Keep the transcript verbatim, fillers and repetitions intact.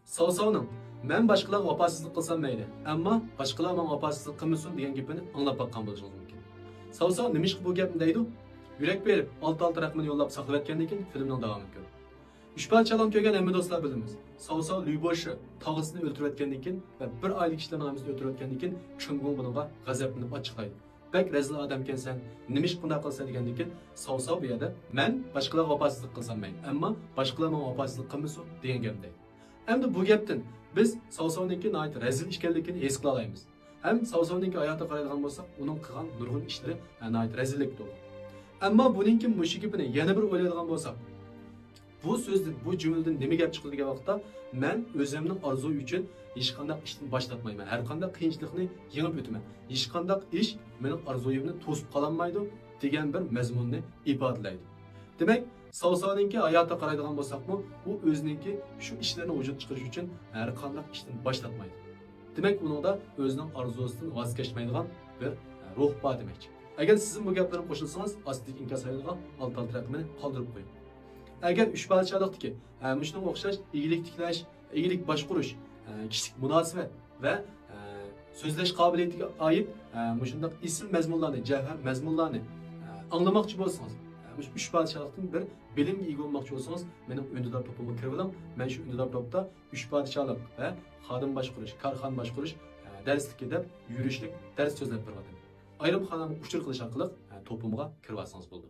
ساۋساۋنىڭ «مەن باشقىلارغا ۋاپاسىزلىق قىلسام مەيلى، ئەمما باشقىلار ماڭا ۋاپاسىزلىق قىلمىسۇن» دېگەن گېپىنى ئاڭلاپ باققان بولۇشىڭىز مۇمكىن. ساۋساۋ نېمىشقا بۇ گەپنى دەيدۇ؟ يۈرەك بېرىپ، ئالتە ئالتە رەقىمىنى يوللاپ ساقلىۋەتكەندىن كېيىن فىلىمنىڭ داۋامىنى كۆرۈڭ. ئۈچ پادىشاھلىقنى كۆرگەن ھەممە دوستلار بىلىمىز. ساۋساۋ لۈي بوشى تاغىسىنى ئۆلتۈرۈۋەتكەندىن كېيىن ۋە بىر ئائىلىدىكى كىشىلەرنىڭ ھەممىسىنى ئۆلتۈرۈۋەتكەندىن كېيىن، چېڭگۇڭ بۇنىڭغا غەزەپلىنىپ ئاچچىقلايدۇ. «بەك رەزىل ئادەمكەنسەن، نېمىشقا بۇنداق قىلىسەن؟» دېگەندىن كېيىن، ساۋساۋ بۇ يەردە «مەن باشقىلارغا ۋاپاسىزلىق قىلسام مەيلى، ئەمما باشقىلار ماڭا ۋاپاسىزلىق قىلمىسۇن» دېگەن گەپنى دەيدۇ. ئەمدى بۇ گەپتىن بىز ساۋساۋنىڭكى ناھايىتى رەزىل ئىكەنلىكىنى ھېس قىلالايمىز. ھەم ساۋساۋنىڭكى ھاياتىغا قارايدىغان بولساق، ئۇنىڭ قىلغان نۇرغۇن ئىشلىرى ناھايىتى رەزىللىككە تولغان. ئەمما بۇنىڭكى مۇشۇ گېپىنى يەنە بىر ئويلايدىغان بولساق، بۇ سۆزدىن، بۇ جۈملىدىن نېمە گەپ چىقىدۇ دېگەن ۋاقىتتا، «مەن ئۆزۈمنىڭ ئارزۇيى ئۈچۈن ھېچقانداق ئىشتىن باش تارتمايمەن، ھەرقانداق قىيىنچىلىقنى يېڭىپ ئۆتىمەن، ھېچقانداق ئىش مېنىڭ ئارزۇيۇمنى توسۇپ قالالمايدۇ» دېگەن بىر مەزمۇننى ئىپادىلەيدۇ. دېمەك، ساۋساۋنىڭكى ھاياتىغا قارايدىغان بولساقمۇ، ئۇ ئۆزىنىڭكى شۇ ئىشلارنى ۋۇجۇدقا چىقىرىش ئۈچۈن ھەرقانداق ئىشتىن باش تارتمايدۇ. دېمەك، ئۇنىڭدا ئۆزىنىڭ ئارزۇسىدىن ۋاز كەچمەيدىغان بىر روھ بار دېمەكچى. ئەگەر سىزمۇ بۇ گەپلەرنى قوشۇلسىڭىز، ئاستىدىكى ئىنكاس سايتىغا ئالتە ئالتە رەقىمىنى قالدۇرۇپ قويۇڭ. ئەگەر ئۈچ پادىشاھلىقتىكى، ھە، مۇشۇنىڭغا ئوخشاش ئىگىلىك تىكلەش، ئىگىلىك باشقۇرۇش، ئە، كىشىلىك مۇناسىۋەت ۋە، ئە، سۆزلەش قابىلىيىتىگە ئائىت، ئە، مۇشۇنداق ئېسىل مەزمۇنلارنى، جەۋھەر مەزمۇنلارنى، ئە، ئاڭلىماقچى بولسىڭىز، ئە، مۇشۇ ئۈچ پادىشاھلىقتىن بىر بىلىمگە ئىگە بولماقچى بولسىڭىز، مېنىڭ ئۈندىدار توپۇمغا كىرىۋېلىڭ. مەن شۇ ئۈندىدار توپتا ئۈچ پادىشاھلىق ۋە خادىم باشقۇرۇش، كارخانا باشقۇرۇش، ئە، دەرسلىكى دەپ يۈرۈشلۈك دەرس سۆزلەپ بېرىۋاتىمەن. ئايرىم خانىمغا ئۇچۇر قىلىش ئارقىلىق، ئە، توپۇمغا كىرىۋالسىڭىز بولىدۇ.